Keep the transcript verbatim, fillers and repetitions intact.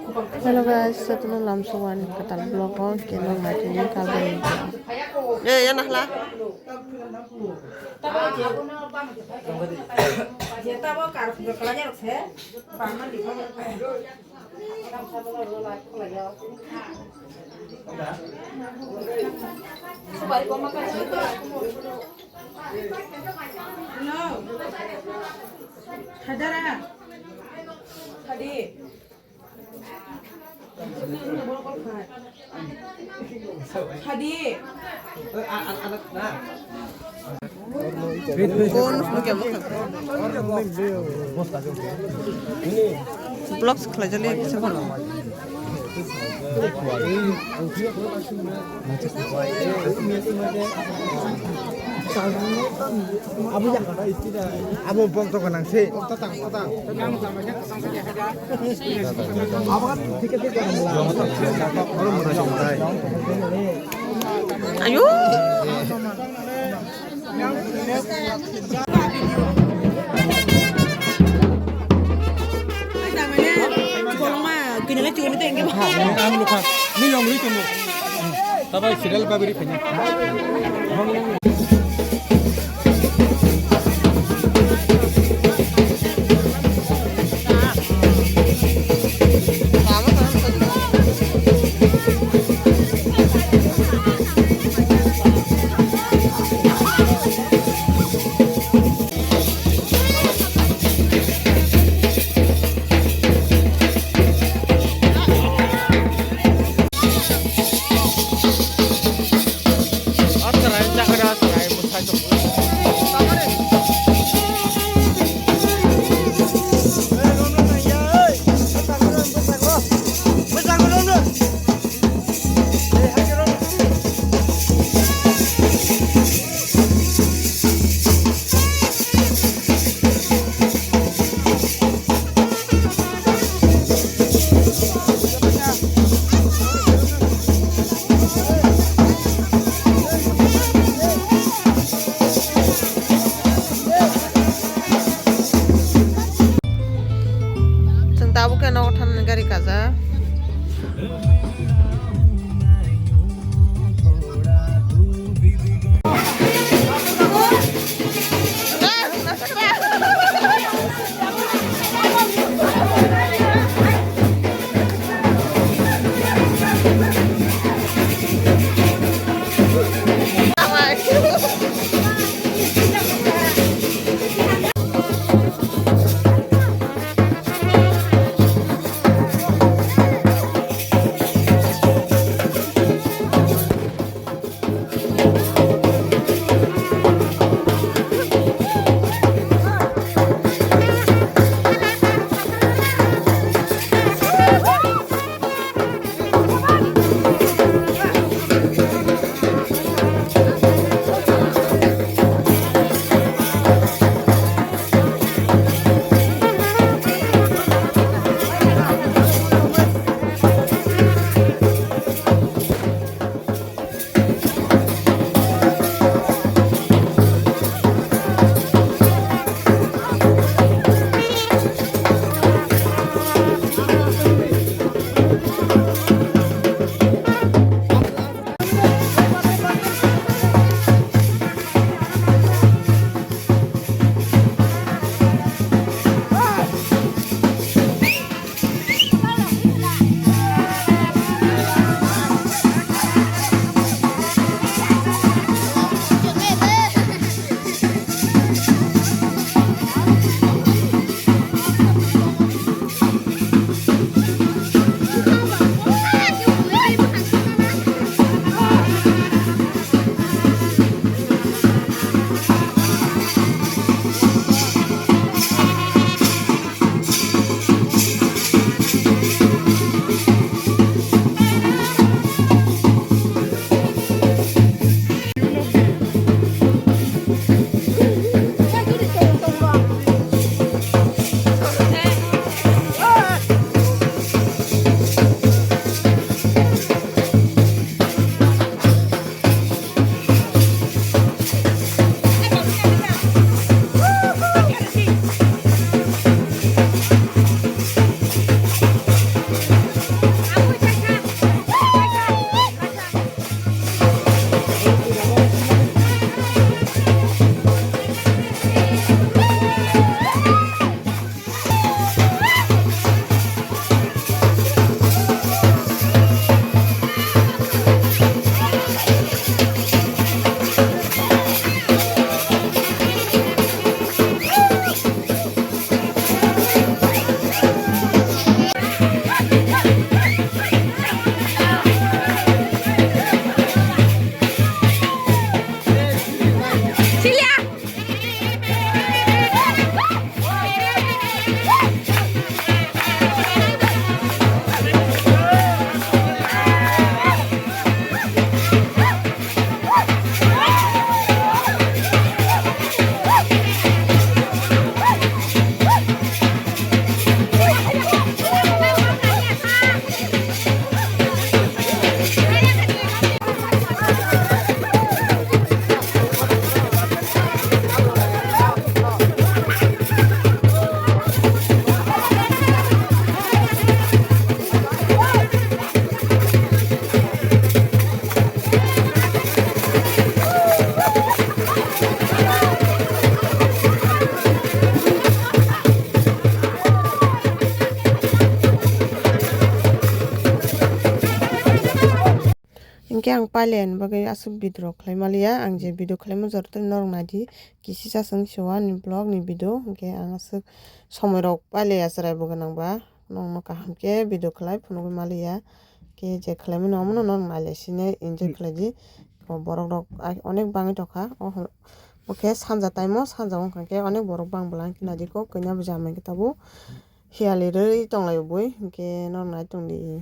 Hello guys, jotono lamsok ani kwtal vlog o keno matini kabel. Eh, ya nahla. Hello. Hadara. Hadi. Hadi. Vlogs khlaijali kisa phano. Abo ya. Abo bok to ganang se. Ayo. Ang lukha, ni yong ri tong. Tabai serial babiri phanya. Chwng tabuk khe nogo thanani gari kajak. Hwnkhe ang pailaiya ni bagwi aswk video rok khlai maliya, ang je video khlaima jora tei norok naidi, kisisa chwng se o ani vlog ni video, hwnkhe ang aswk somoi rok pailaiya chwrai bo gwnang ba, norokno kaham khe video khlai phunugwi maliya, khe je khlaimani omono norok nailai sini enjoy khlaidi. Borok rok onek bangwi tongkha, o hwn-, o khe sanja time o, sanja wngkha khe onek borok bang bwla hwnkhe naidi kok kanya bo jamai khe tabuk hiyali rwi tonglaio bui, hwnkhe norok nai tongdi.